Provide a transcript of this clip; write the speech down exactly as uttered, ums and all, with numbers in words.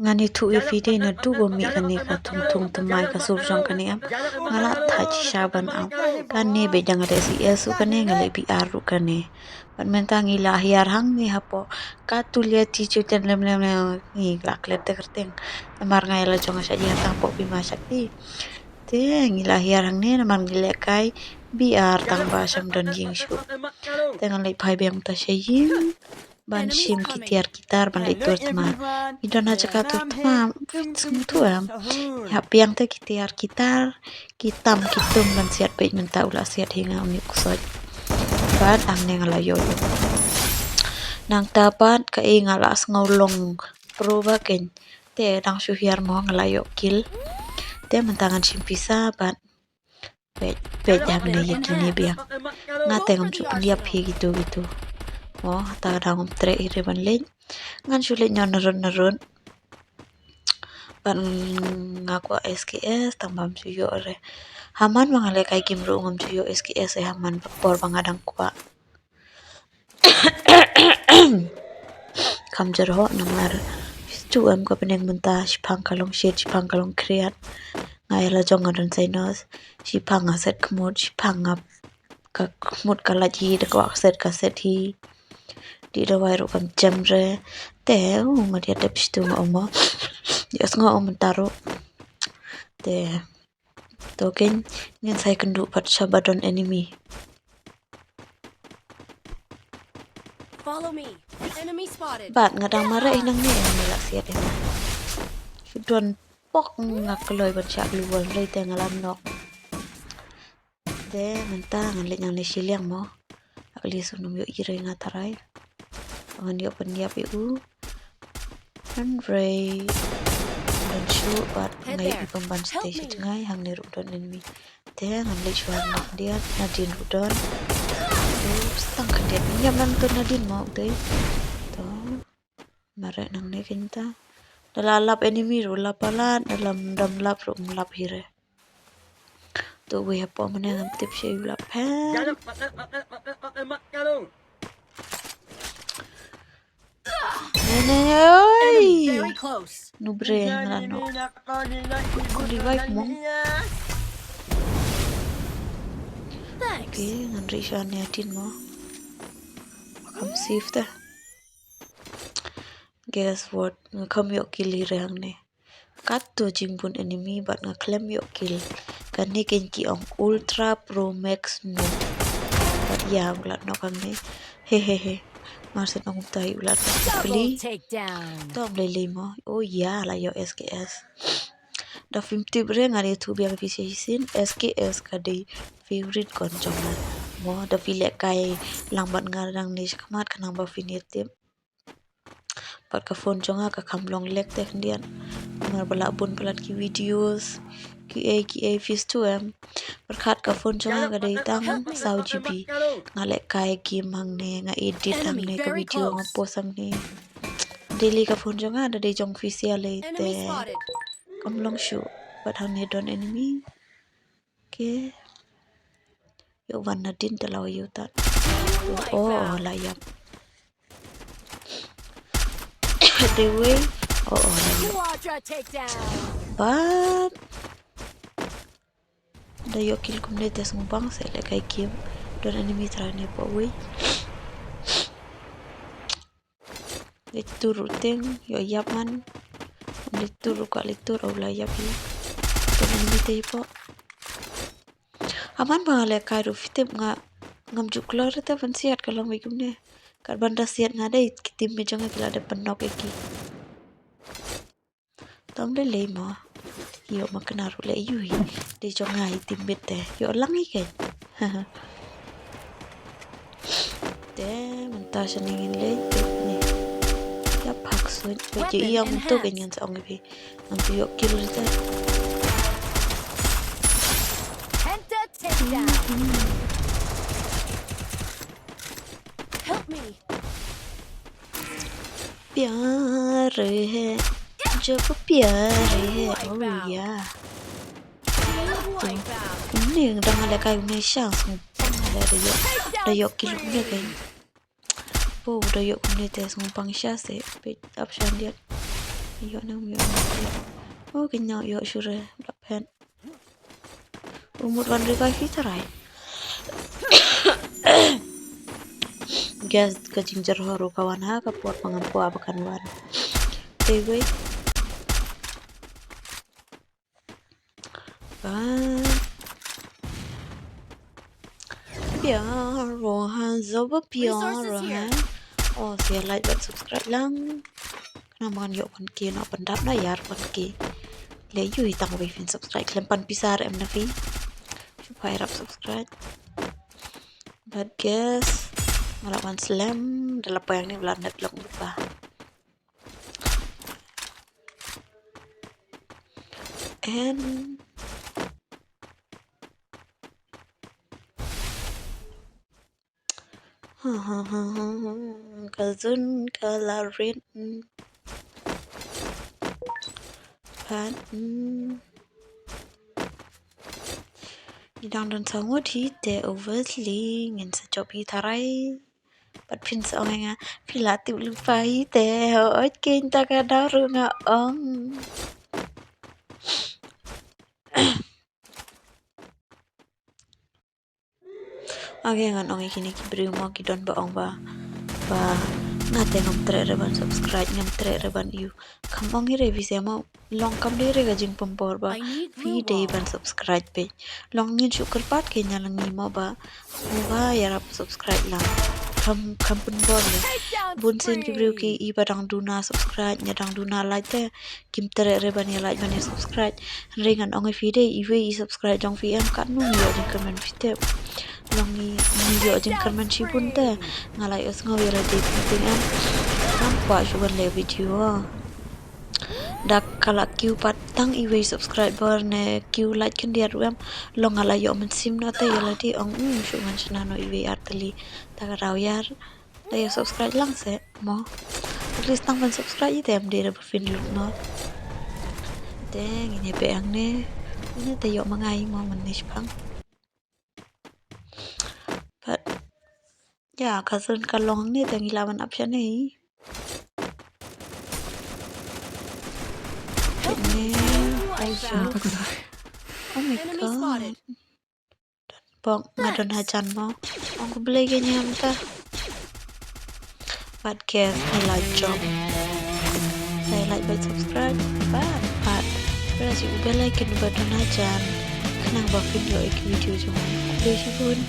Ngan ïathuh ïa phi te naduh ba mih kane ka thung thung thymmai ka sur jong kane em. Nga la thait shisha ban am. Kane beit dang ka dei C S ruh kane, nga leh B R ruh kane. Bad mynta ngi la hiar hangne hapoh ka tulia ti chu ten lem lem lem ngi la klet te kyrteng. Namar nga ïa la jong nga sha ji ha tang poh pima shakti. Te ngi la hiar hangne namar ngi leh kai B R tang ba sham don ïing shuh. Te ngan leit phai biang mynta sha ïing ban shim ki tiar ki tar ban leit tur thymmai. Ngi don ha jaka tur thymmai, fit sngewthuh em. Hap biang te ki tiar ki tar, ki tam ki tum ban siat peit mynta u la siat hi nga uni u ksoit. Bad hangne nga la ïoh ïoh. Nangta pat kaei nga la sngew long pro ba kein. Te dang shu hiar mo nga la ïoh kill. Te mynta ngan shim pisa bad peit, peit hangne ïa kine biang. Nga te ngam ju pynïap hi kito kito. Mo, hata ka dang ngam treh hi re ban leit. Ngan shu leit noh narud narud. Bad nga kwah S K S tang ba ngam ju ïoh re. Haman ba nga leh kai game ruh ngam ju ïoh S K S e haman ba por ba nga dang kwah. Kham jyrhoh namar tu em ka bneng mynta shiphang ka long shit, shiphang ka long khriat. Nga ïa la jong nga don sinus, shiphang nga set khmut, shiphang nga ka khmut ka lait hi, da kwah ka set ka set hi. Dih dawai ruh kam jem re. Te u nga dei dep shitu nga ong mo. Ïa sngew ong mynta ruh. Te to kein ngin sa ïakynduh pat shaba don enemy. Follow me. Enemy spotted. Bad nga dang mareh hi nangne, enemy la siat hi. Shu don pok nga kloi ban shah gloo wall, hynrei te nga la knock. Te mynta ngan leit nangne shiliang mo. At least un ym ïoh i re nga tharai. Ngan ïoh pynïap ïa u. Hynrei don shuh bad nga ïoh i pynban shatei sha jngai, hangne ruh don enemy. Te ngan leit shuwa na khyndiat, Nadine ruh don. Te tang khyndiat ngan ïap nangta Nadine mo utai. To. Mareh nangne kein ta. Da la lap enemy ruh la palat, da la dam lap ruh ym lap hi re. To wei hapoh mynne ngam tip sha u lap pher. Ne ne oi. Enemy very close. Nu bre nga la knock. Ko revive mo. Thanks. Okay, ngan ri sha ne atin mo. Kham safe te. Guess what? Nga kham ïoh kill hi re hangne. Katto jingbun enemy bad nga khlem ïoh kill. Kane kein ki ong Ultra Pro Max noob. Bad ïa u la knock hangne. He he he. Mar shen ong tai u la knock. Double takedown. To ym lei lei mo. Oh ïa la ïoh S K S. Da phim tip re nga dei thuh biang phi shisien, S K S ka dei favorite gun jong nga. Mo da phi leh kai lang bad nga dang ne shakhmat khnang ba phin ïa tip. Bad ka phone jong nga ka kham long lag te khyndiat. Namar ba la bun palat ki videos. Kiei kiei phi shu em. Pyrkhat ka phone jong nga ka dei tang saw G B. Nga leh kai game hangne, nga edit hangne, ka video nga post hangne. Daily ka phone jong nga da dei jong phi sia lei te. Kam long shuh. Bad hangne don enemy. Okay. Ïoh wan Nadine te la ïoh tat. Oh, oh, la ïap. Dei wei. Oh, oh, la ïap. Bad da ïoh kill kumne te sngewbang sa leh kai game. Don enemy trai ne po wei. Leit tur ruh teng, ïoh ïap man. Leit tur ruh ka leit tur, aw la ïap hi. Teng enemy te hi po. Aman ba nga leh kai ruh phi tip nga ngam ju kloi re te ban siat ka long wei kumne. Kat ban da siat nga dei ki team me jong nga ki la dep pynnock ïa ki. Tam lei lei mo. Ïoh ma kane ruh leh ïu hi. Dei jong nga hi teammate te. Ïoh lang hi kein. Te mynta shane ngin leit te ne. Ïa phak suit. Peit ïa ïa mynta kein ngan sa ong ïa phi. Ngan phi ïoh kill te. Penta takedown. Help me. प्यार है, जब प्यार है, oh yeah. Kumne dang leh kai kumne sha sngewbang da ïoh, da ïoh kill kumne kai. Po da ïoh kumne te sngewbang sha se peit ap sha diat. Ïoh nang ïoh nang. Oh, kynnoh ïoh sure. Bla phet. U mut wan revive hi tharai. Guys, ka jingjyrhor ruh ka wan ha ka por ba ngam kwah ba kan wan. Te wei. Bad pyar ro ha, zoba pyar ro ha. Oh, share, like bad subscribe lang. Khnang ba ngan ïoh pynki, noh pyndap na ïar pynki. Leh ïohi tang ba phin subscribe khlem pan pisa em na phi. Shu pyrap subscribe. Bad guys, nga la wan slem da la pang ni, ba la nep long ba. And ka zun ka la rit. Pat ngi dang don sa ngut hi te, obviously ngin sa jop hi tharai. Pat phin sa ong ïa nga, phi la tip lypa hi te. Hooid, keiñ ta ka daw ruh nga ong. Okay, ngan ong ïa kine ki briew mo ki don ba ong ba, ba nga te ngam treh re ban subscribe, ngam treh re ban ïoh. Kham ong hi re phi se mo, long kam dei re ka jingpynpor ba phi dei ban subscribe phi. Long ngin shu kyrpad keiñ na la ngi mo ba, mo ba ïarap subscribe lang. Kham, kham pynbor re. Bun sien ki briew ki i ba dang duna subscribe, ïa dang duna like te kim treh re ban ïa like ban ïa subscribe. Hynrei ngan ong ïa phi dei, iwei i subscribe jong phi em, katno ngi ïoh jingkyrmen phi tip. Long ngi, ngi ïoh jingkyrmen shibun te. Nga la ïohsngew ïa lade phi tip em. Ngam kwah shuh ban leh video. Da ka la kiew pat tang iwei subscriber ne kiew like khyndiat ruh em. Long nga la ïoh mynsiem noh te ïa lade, ong, um, shu ngan shna noh iwei ar tylli. Ta ka daw ïar. Da ïa subscribe lang se mo. At least tang ban subscribe ïa te em dei re ba phin lut mo. Te ngin ïa peit hangne. Une te ïoh ma nga mo mynne shipang. But ïa, ka zon ka long hangne te ngi lah ban ap shane. Hangne. Oh, oh my God. Bok, nga don hajan mo. Ong ko Blei ke niam ta. Bad ke ngi la jop. Sa like bad subscribe. Bad, bad press ïa u bell icon ba don hajan. Khnang ba phin ïoh ïa ki video jong ngi. Khublei shibun.